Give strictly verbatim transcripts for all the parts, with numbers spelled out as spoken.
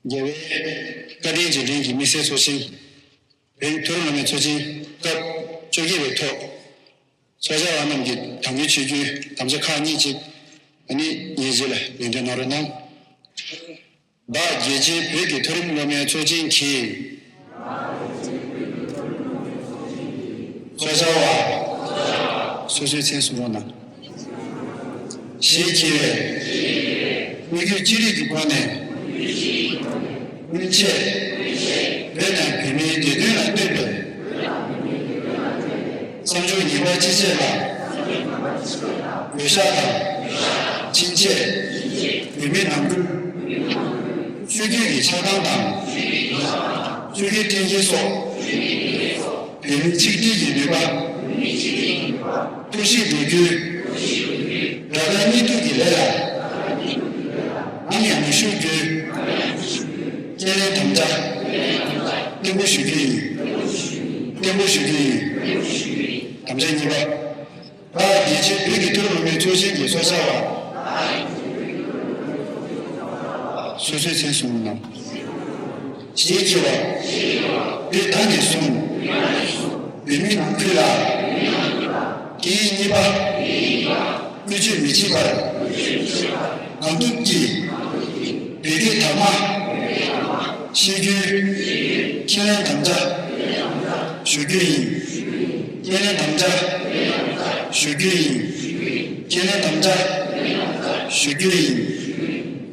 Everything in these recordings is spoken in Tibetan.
རྒྱལ་བའི་བཀའ་དྲིན་རྗེས་དྲན་གྱི་དམིགས་བསལ་ཚོགས་ཆེན། བོད་མཐོ་རིམ་སློབ་མའི་ཚོགས་ཆེན་སྐབས་བཅོ་བརྒྱད་པའི་ཐོག་ཚོགས་བཅར་བ་རྣམས་ཀྱིས་དམ་འབུལ་ཆིབས་བསྒྱུར་དམ་བཅའ་ཁག་གཉིས་ཅིག་ཨ་ནི་ངའི་རྗེས་ལ་ལེགས་འདེབས་གནང་རོགས་གནང་། བདག་རྒྱལ་སྤྱིའི་བོད་ཀྱི་མཐོ་རིམ་སློབ་མའི་ཚོགས་ཆེན་གྱིས། ཚོགས་བཅར་བ། སོ་སོའི་མཚན་གསུང་རོགས་གནང་། ཞེས་བགྱི་བའི་དམིགས་ཡུལ་ཅི་རིགས་ཀྱི་སྒོ་ནས། སྔོན་ཆད་བོད་དང་བོད་མིའི་བདེ་དོན་ལ་བསྟོད་པའི་བསམ་སྦྱོར་ངེས་པར་ཅི་བྱེད་ལ། འོས་ཤག་དང་ཕྱིན་ཆད་བོད་མི་ནང་ཁུལ་ཆོས་བརྒྱུད་ཀྱི་ཆགས་སྡང་དང་ཆོས་བརྒྱུད་འཐེན་འཁྱེར་སོགས་བོད་མི་ཆིག་སྒྲིལ་གྱི་ནུས་པ། ཐོར་ཞིག་འགྲོ་རྒྱུའི་དགྲ་དང་གཉེན་སྡུག་གི་ལས་ལ་ནམ་ཡང་མི་ཞུགས་རྒྱུའི་ཁས་ལེན་དམ་བཅའ་བརྟན་པོ་ཞུ་རྒྱུ་ཡིན། བརྟན་པོ་ཞུ་རྒྱུ་ཡིན། དམ་བཅའ་གཉིས་པ། བདག་རྒྱལ་སྤྱིའི་བོད་ཀྱི་མཐོ་རིམ་སློབ་མའི་ཚོགས་ཆེན་གྱི་ཚོགས་བཅར་བ། སོ་སོའི་མཚན་གསུང་རོགས་གནང་། ཞེས་བགྱི་བ། དེ་ད་ནས་བཟུང་བོད་མི་ནང་ཁུལ་ལ་སྐད་ཡིག་གཉིས་པ་བཀོལ་སྤྱོད་མི་བྱེད་པར་གང་ཐུབ་ཀྱིས་བོད་སྐད་དག་མ་བཤད་རྒྱུའི་ཁས་ལེན་དམ་བཅའ་ཞུ་རྒྱུ་ཡིན། ཁས་ལེན་དམ་བཅའ་ཞུ་རྒྱུ་ཡིན། ཁས་ལེན་དམ་བཅའ་ཞུ་རྒྱུ་ཡིན།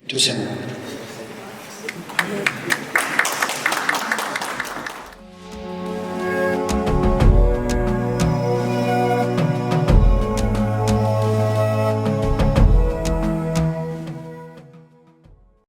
ཐུགས་རྗེ་གནང་།